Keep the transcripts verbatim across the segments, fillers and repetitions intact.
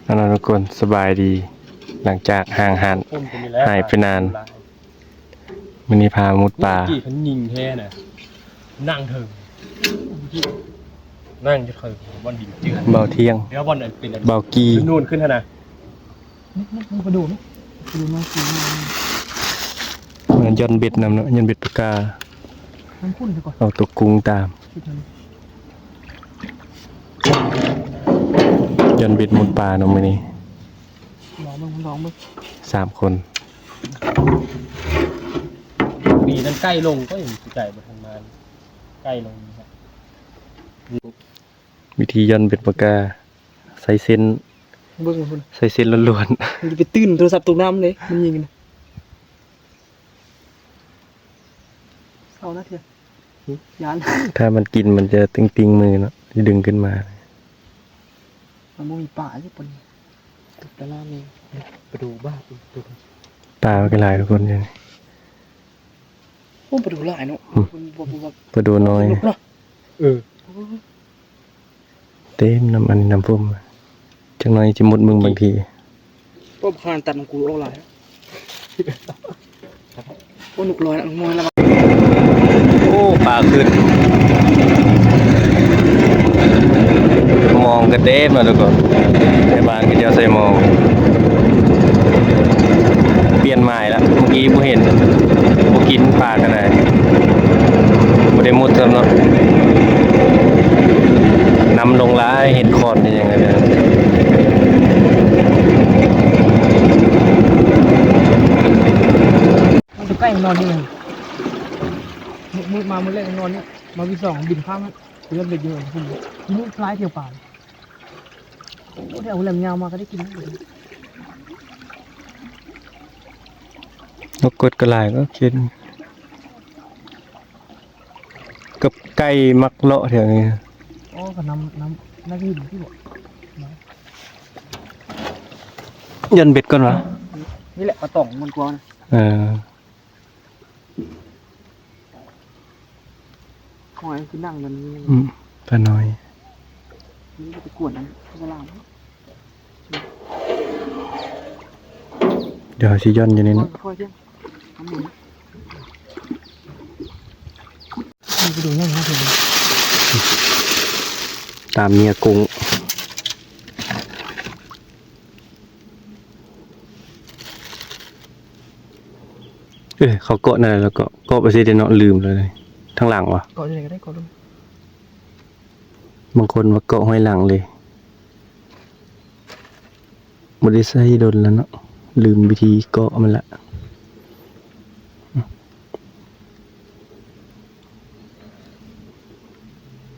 เอาล่ะทุกคน สบายดี หลังจากห่างหาย หายไปนาน มื้อนี้พามุดป่า เมื่อกี้เพิ่นยิงแท้นะ นั่งเถิง นั่งอยู่เถิง บ่อนดินเจือน เบาเที่ยง เดี๋ยวบ่อนอันเป็นอัน เบากี เป็นนูนขึ้นหั่นนะ นี่ นี่ นี่ปลาดูนี่ ปลาดูน้อยกิน มันย่อนเบ็ดนำเนาะ ย่อนเบ็ดปากกา มันขุ่นซะก่อน เอาตัวกุ้งตาม คิดมัน ย่อนเบ็ดมุดป่าเนาะมื้อนี้ ลองเบิ่ง ลองเบิ่ง สามคน ดีนั่นใกล้ลงก็ยังสิไก่บ่ทันมา ใกล้ลงนี่ฮะ วิธีย่อนเบ็ดปากกา ใส่เส้น เบิ่งมันพุ้น ใส่เส้นล้วนๆ มันจะไปตื้นโทรศัพท์ตกน้ำเลย มันยิงนะ เศร้านะเถื่อ หึ ย้าน ถ้ามันกินมันจะติงๆมือเนาะ จะดึงขึ้นมา มันบ่มีปลาอยู่ปะนี่ ตกตะล่าแม่ง ปลาดูบ้า ปลาดู ปลามันก็หลายทุกคนเนี่ย โอ้ ปลาดูหลายเนาะ อืม มันบ่ บ่ บ่ ปลาดูน้อย นกเนาะ เออ เต็มน้ำอันนี้น้ำพุม จักหน่อยจะหมดมึงบางที พวกคานตัดของกูออกหลาย โอ้ นกน้อยละ นกน้อยละ โอ้ ปลาขึ้น มองกระเต็มแล้วทุกคน ในบ้านก็เจ้าใส่มอง เปลี่ยนใหม่ละ เมื่อกี้บ่เห็น บ่กินปลากันไหน บ่ได้มุดซ้ำเนาะ น้ำลงหลาย เห็นคอนเป็นยังไงเนี่ย มันจะใกล้นอนนี่ไง มืด มืดมา มืดแรกนอนนี่ มาวิสองบินข้าม เลือดเด็ดอยู่ มืดคล้ายเที่ยวป่า โอ้ แถวแหลมยาวมาก็ได้กินนะ นกกดกระหลายก็กิน กับไก่มักเลาะแถวนี้ โอ้ ก็น้ำ น้ำ น่าจะอยู่ที่บ่ ย่อนเบ็ดก่อนวะ นี่แหละปลาต๋องมันกลัวนะ เออ หอยคือนั่งมันนี่ อืม ปลาน้อย นี่ก็ไปกวนนะ เวลา เดี๋ยวสิย่อนอยู่นี่เนาะ ค่อยๆเที่ยง มันหมุน มันไปดูนั่นนะเดี๋ยวนะ ตามเมียกุ้ง เอ้ย เขาเกาะนั่นแหละ แล้วก็เกาะไปสิเดี๋ยวเนาะ ลืมเลย ทางหลังวะ เกาะที่ไหนก็ได้ เกาะลง บางคนว่าเกาะห้อยหลังเลย บ่ได้ใส่ดนแล้วเนาะ ลืมวิธีเกาะมันละ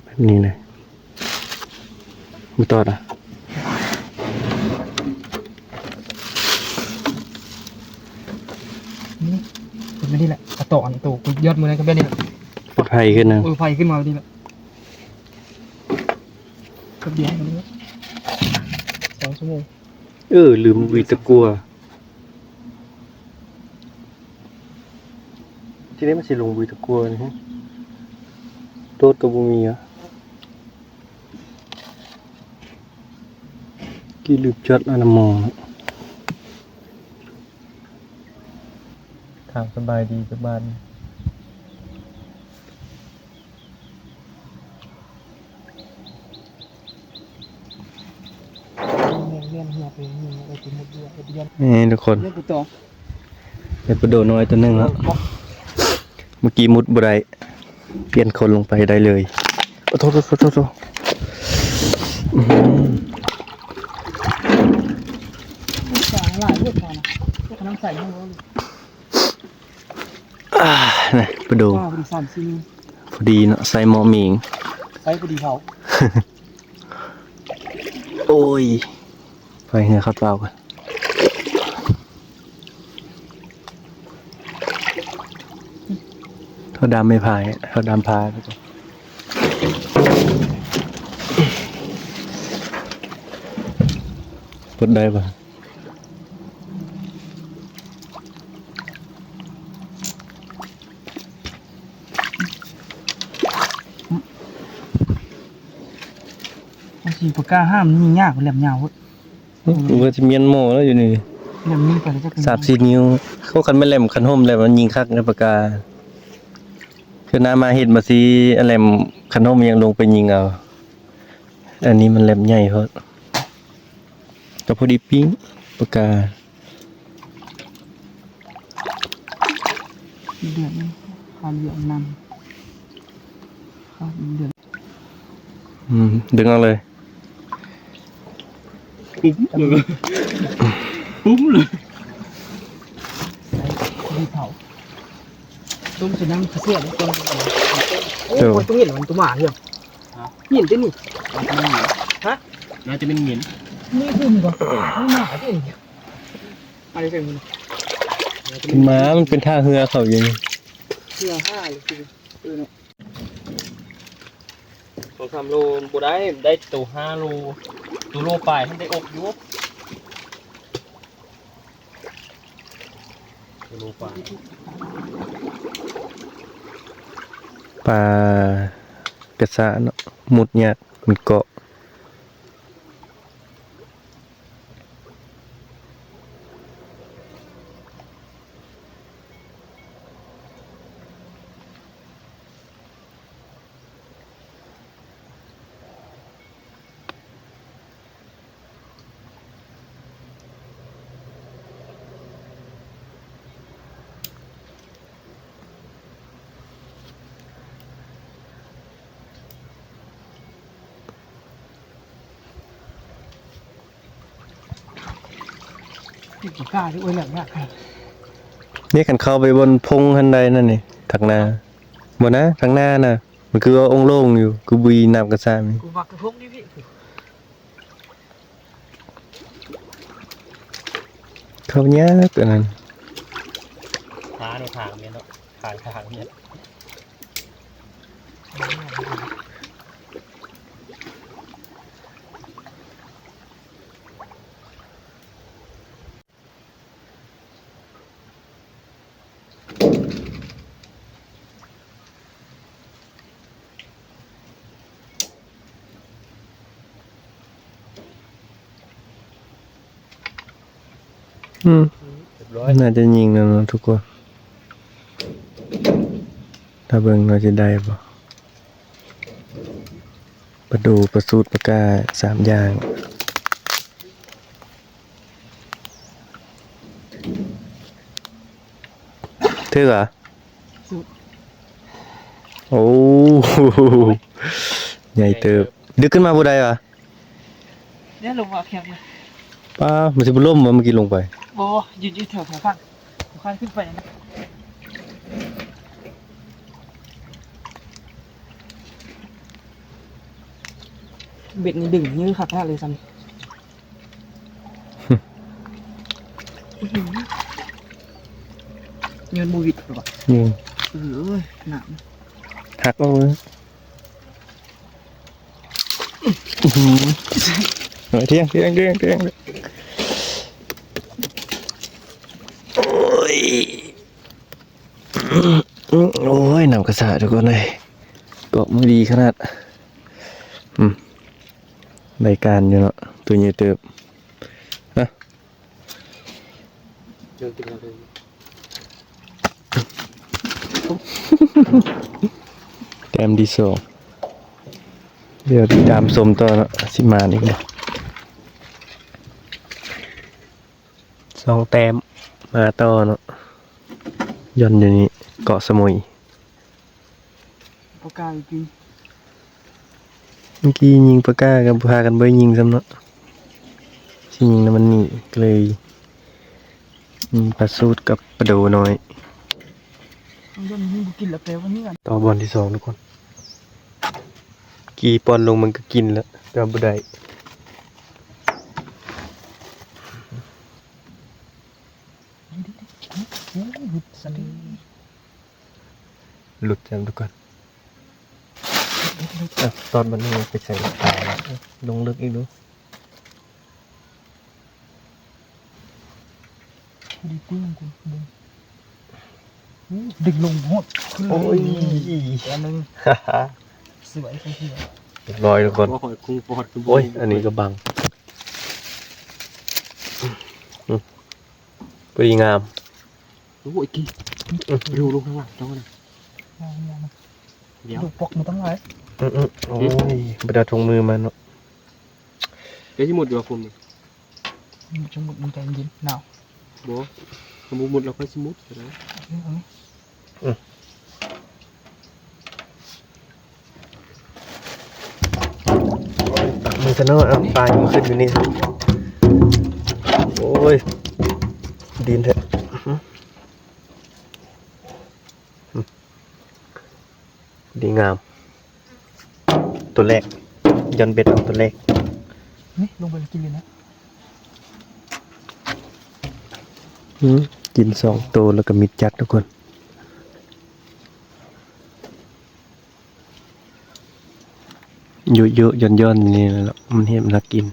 แบบนี้เลย บ่ตอดอ่ะ นี่ เป็นแบบนี้แหละ กระต่ออันโต กูยอดมือนั้นก็แบบนี้แหละ ปลอดภัยขึ้นนะ เออ ไฟขึ้นมาแบบนี้แหละ แป๊บเดียว สองชั่วโมง เออ ลืมหวีตะกัว ทีนี้มันสิลงหวีตะกัวนี่ฮะ โตดก็บ่มีอ่ะ กี่ลืมจัดอันนั้นมอง ถามสบายดีกับบ้าน นี่ทุกคน เล่นกูต่อ เห็นปลาโดน้อยตัวหนึ่งแล้ว เมื่อกี้มุดบ่ได้ เปลี่ยนคนลงไปได้เลย โอ้โทษ โทษ โทษ โทษ อื้อหือ หลายเรื่องก่อนนะ พวกน้ำใสของเรา อ่า นี่ปลาโด ว้าว พอดีสามสี่ พอดีเนาะ ใส่หม้อหมิง ใส่พอดีเขา โอ้ย ไปเหือข้าวเปล่าก่อน เขาดำไม่พาย เขาดำพาไปก่อน ปลดได้ปะ เอาสิปากกาห้ามนี่ยาก แหลมยาวเว้ย อืม มันก็สิเมียนหม้อแล้วอยู่นี่ แหลมนี่ไปแล้วจะเป็น สามสี่ นิ้ว โอ้ คันแม่นแหลมคันโฮมแหลมมันยิงคักในปากกา คือหน้ามาเฮ็ดมาสิ แหลมคันโฮมยังลงไปยิงเอา อันนี้มันแหลมใหญ่โพด ก็พอดีปิ้งปากกา เดือดนะ ข้าวเหนียวนำ ข้าวเหนียว อืม ดึงเอาเลย ปุ้มเลย ปุ้มเลย ดีเผา ต้มใส่น้ำข้าวเสียบ ต้ม โอ้ เดี๋ยว โอ้ย ต้องเห็นมันตัวหมาเนี่ย ฮะ เห็นตัวนี่ ฮะ น่าจะเป็นเหม็น นี่คือมันก็ไม่หมาจริง อะไรใส่มัน หมามันเป็นท่าเฮือเขาอยู่นี่ เฮือห้าเลยคือ เออเนาะ สองสามโลบ่ได้ ได้โตห้าโล โตโลปลายมันได้อบอยู่ โตโลปลาย ปลากระสะเนาะ มุดยาก มันเกาะ ติดขี้ข้าที่อ้วนแบบเนี้ย เนี่ย คันเข้าไปบนพงหั่นได้นั่นนี่ ทางหน้า บ่นะ ทางหน้าน่ะ มันคือว่าองค์โล่งอยู่ คือบุยน้ำกระซ่ามี กูมักพงนี่พี่ เข้ายากอันนั้น หาในทางเนี่ยเนาะ ทางทางเนี่ย อืม เรียบร้อย น่าจะยิงแล้วเนาะทุกคน ถ้าเบิ่งว่าจะได้บ่ ปลาดู ปลาสูด ปลากา สามอย่าง ถืกเหรอ สุด โอ้ ใหญ่เติบ ดึกขึ้นมาบ่ได้หวา เนี่ยลงมาแคบเลย ป้า มันสิบ่ล่มวะ เมื่อกี้ลงไป บ่ ยืนอยู่แถวๆ ข้าง ข้างขึ้นไปนะ เบ็ดนี่ดึงยื้อคักมากเลยซัน ยืนบูวิดหรือเปล่า ยืน เออ หนัก หักเอาเลย อื้อหือ เอาเที่ยง เที่ยง เที่ยง เที่ยง โอ้ย โอ้ย น้ำกระสาทุกคนเลย เกาะมือดีขนาด อืม ได้การอยู่เนาะ ตัวใหญ่เติบ ฮะ เดี๋ยวกินอะไร แต้มที่สอง เดี๋ยวติดตามชมต่อเนาะ สิมาอีกบ่ สองแต้ม มาต่อเนาะ ย่อนอยู่นี่ เกาะสมุย ปากกาจริง เมื่อกี้ยิงปากกากับพากันบ่ได้ยิงซ้ำเนาะ สิยิงแล้วมันหนีก็เลย ยิงปลาสูดกับปลาโดน้อย มันก็มีบ่กินแล้วแปลว่านี่กัน ต่อบอลที่สองทุกคน กี่ปอนลงมันก็กินแล้ว ก็บ่ได้ โอ้ย หลุดซะแล้ว หลุดแล้วทุกคน อ่ะ ตอนมันลงไปใส่ตายแล้ว ลงลึกอีกดู พอดีกุ้งกูเบิ่ง อู้ ดึงลงโหดขึ้นเลย โอ้ย อันหนึ่ง ฮ่าฮ่า สวย สวย เรียบร้อยทุกคน ว่าหอยกุ้งปอดคือ โอ้ย อันนี้ก็บัง อืม พอดีงาม โอ้ย กี่ อืม ดูลงข้างหลังเจ้านะ เดี๋ยว ดูปอกมันตั้งหลาย อืมอืม โอ้ย บ่ได้เอาถุงมือมาเนาะ เดี๋ยวสิหมดอยู่ว่าคุณ อืม สมมุติมันใจเย็น หนาว บ่ สมมุติหมดเราค่อยสิหมดก็ได้ เอาไหม อืม ตักมือซะเนาะ เอาปลายังขึ้นอยู่นี่ โอ้ย ดินเถอะ อืม อืม ดีงาม ตัวแรก ย้อนเบ็ดเอาตัวแรก นี่ ลงไปกินเลยนะ อืม กินสองตัวแล้วก็มิดจัดทุกคน เยอะๆ ย่อนๆ นี่แหละ มันเห็นมันน่ากิน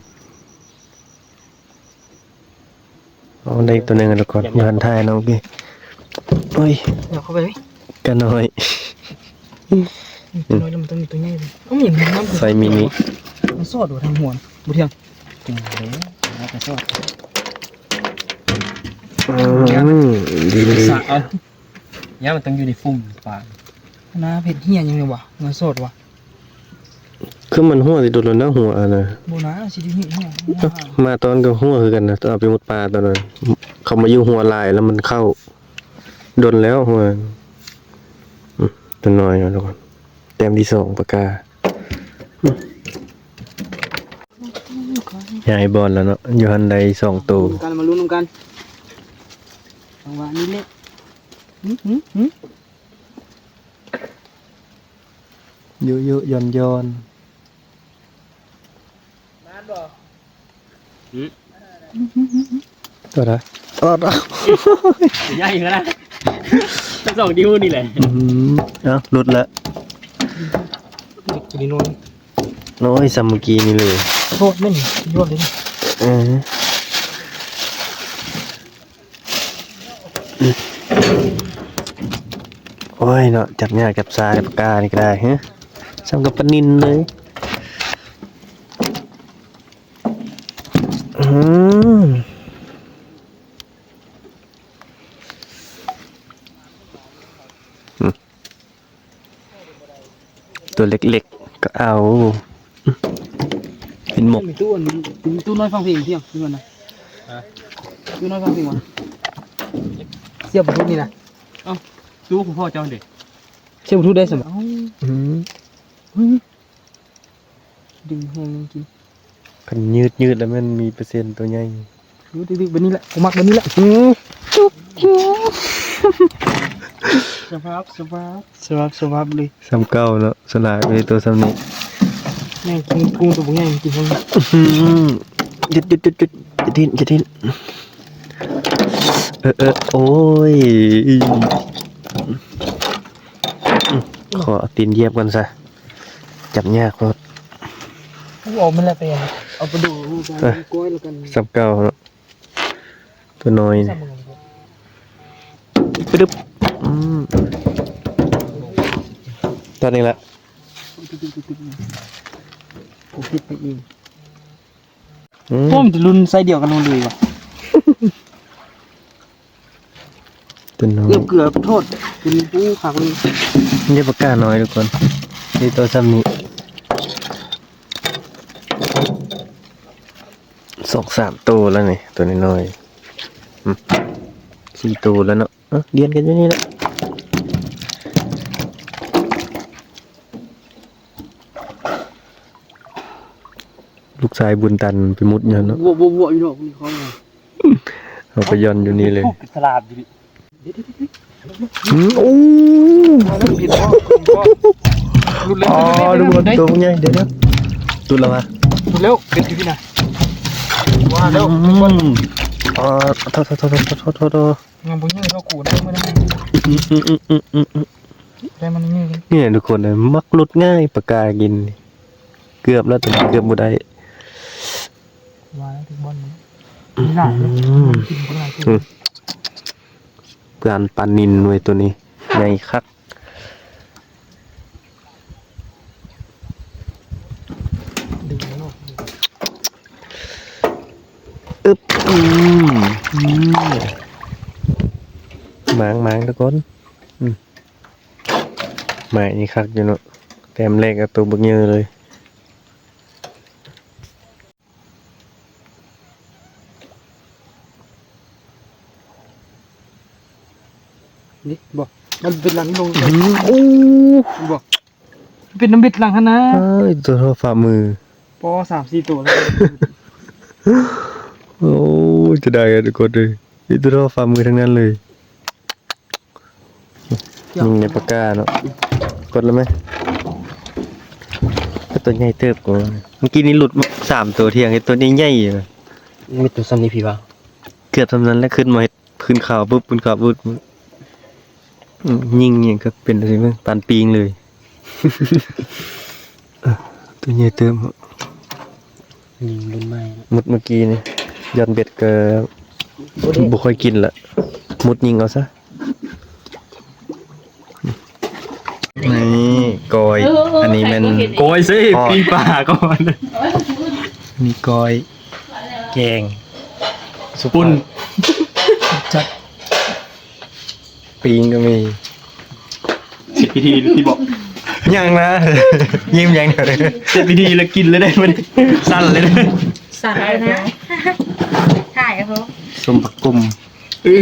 เอาได้อีกตัวหนึ่งแล้วก่อน เดี๋ยว ย้อนท้ายเนาะ โอเค โอ้ย เดี๋ยวเข้าไป กะน้อย ตัวน้อยแล้วมันต้องมีตัวใหญ่เลย เอ้า มันยังมีน้ำ ไซส์มินิ มันสอดอยู่ทางหัว บ่เที่ยง โอ้โห แล้วก็สอด อืม ดีๆ สะเอา เนี่ยมันต้องอยู่ในfunnปลา น้าเผ็ดเหี้ยยังไงวะ มันสอดวะ คือมันหัวสิโดนแล้วนะหัวอันนะ บ่นะ สิได้เห็นหัว เอ้า มาตอนก็หัวคือกันนะ ตอนเอาไปมุดปลาตอนนั้น เขามาอยู่หัวหลายแล้วมันเข้า โดนแล้วหัว อืม ตัวน้อยเนาะทุกคน แต้มที่สองปากกา อืม ย้ายบ่อนแล้วเนาะ อยู่หั่นได้สองตัว มาลุ้นกัน มาลุ้นกัน จังหวะนี้เละ หึ หึ หึ เยอะๆ ย่อนๆ อืม ตัวละ ตัวละ ใหญ่ขนาด ทั้งสองดิวนี่แหละ อืม เอ้า หลุดละ นี่นอน โอ้ย ซ้ำเมื่อกี้นี่เลย โทษแม่น ยอดเลย เออ โอ้ยเนาะ จับยากจับซาปากกานี่ก็ได้ ฮะ ซ้ำกับปลานิลเลย อืม อืม ตัวเล็กๆ ก็เอา เป็นหมก มีตู้อันนี้ มีตู้น้อยฟังเพลงเที่ยง มีวันนะ ฮะ ตู้น้อยฟังเพลงวะ เสียบลูทูธนี่นะ เอ้า ตู้ของพ่อเจ้าเด็ก เสียบลูทูธได้สมอง อืม เฮ้ย ดึงแฮงจริง คันยืดๆ แล้วมันมีเปอร์เซ็นต์ตัวใหญ่ ยืดดึกๆ แบบนี้แหละ กูมักแบบนี้แหละ อืม สภาพ สภาพ สภาพ สภาพเลย ซ้ำเก่าเนาะ สลายไปตัวซ้ำนี้ แม่งกินกุ้งตัวบ่ใหญ่กินพวกนี้ อื้อหือ หยุด หยุด หยุด หยุด อย่าดิ้น อย่าดิ้น เออ เออ โอ้ย ขอเอาตีนเหยียบก่อนซะ จับยากโพด กูเอามันละไป เอาไปดู เออ ก้อยแล้วกัน ซ้ำเก่าเนาะ ตัวน้อยนี่ ปึ๊บ อืม ตัวนี้ละ กูคิดไปเอง อืม โอ้ มันจะรุ่นไซส์เดียวกันหมดเลยว่ะ ตัวน้อย เกือบ เกือบ โทษ เป็นผู้ขักเลย นี่ปากกาน้อยทุกคน นี่ตัวซ้ำนี้ สองสามตัวแล้วนี่ ตัวน้อยๆ อืม สี่ตัวแล้วเนาะ เอ้า เรียนกันอยู่นี่แหละ ลูกชายบุญตันไปมุดอยู่เนาะ วัว วัว วัวอยู่เนาะ นี่เขาเนี่ย เอาไปย่อนอยู่นี่เลย ฉลาดอยู่ดิ อืม โอ้ หลุดเลย อ๋อ หลุดเลย ทุกคน หลุดเลย ตัวใหญ่ เดี๋ยวนะ หลุดแล้ววะ หลุดแล้ว เป็นที่นี่นะ ว่าแล้ว อืม อ๋อ โทษ โทษ โทษ โทษ โทษ โทษ งานบ่เยอะเท่ากูนะ เมื่อนั้น อืม อืม อืม อืม อืม อืม ได้มันนี่ เนี่ย ทุกคนเลย มักหลุดง่าย ปากกากิน เกือบแล้ว แต่เกือบบ่ได้ ว่าแล้วถึงบอลนี้ อืม นี่หลายเลย อืม กินบ่หลายตัว อืม เพื่อนปลานิลเว้ยตัวนี้ ใหญ่คัก ดึงมันออก อึบ อืม อืม หมาง หมาง ทุกคน อืม ไม้นี่คักอยู่เนาะ แต้มแรกเอาตัวบักใหญ่เลย นี่บ่ มันเป็นหลังลง อื้อหือ โอ้ บ่ เป็นน้ำเบ็ดหลังหั่นนะ เอ้ย ตัวเท่าฝ่ามือ ปอ สามสี่ตัวแล้ว โอ้ย จะได้กันทุกคนเลย นี่ตัวเท่าฝ่ามือทั้งนั้นเลย นี่ไงปากกาเนาะ กดแล้วไหม ก็ตัวใหญ่เติบกว่า เมื่อกี้นี้หลุดมาสามตัวเที่ยง ไอ้ตัวนี้ใหญ่อยู่นะ มีตัวซ้ำนี่พี่วะ เกือบเท่านั้นแหละ ขึ้นมาเห็ด ขึ้นขาวปุ๊บ ขึ้นขาวปุ๊บ อืม ยิงอย่างก็เป็นอะไรมั้ง ปานปิงเลย ตัวใหญ่เติบ ยิงรุ่นใหม่ มุดเมื่อกี้นี่ ย้อนเบ็ดก็ บ่ได้ บ่ค่อยกินละ มุดยิงเอาซะ นี่ก้อย เออ อันนี้แม่น ใครก็เห็น ก้อยสิ ก้อย ปิ้งปลาก่อน นี่ก้อย แกง สุปุ้น จัด ปิงก็มี เสร็จพิธีที่บอก ยังนะ ยิ้มอย่างเดียวเลย เสร็จพิธีแล้วกินเลยได้ไหม สั่นเลยนะ สั่นเลยนะ ถ่ายครับผม ส้มผักกุ่ม เออ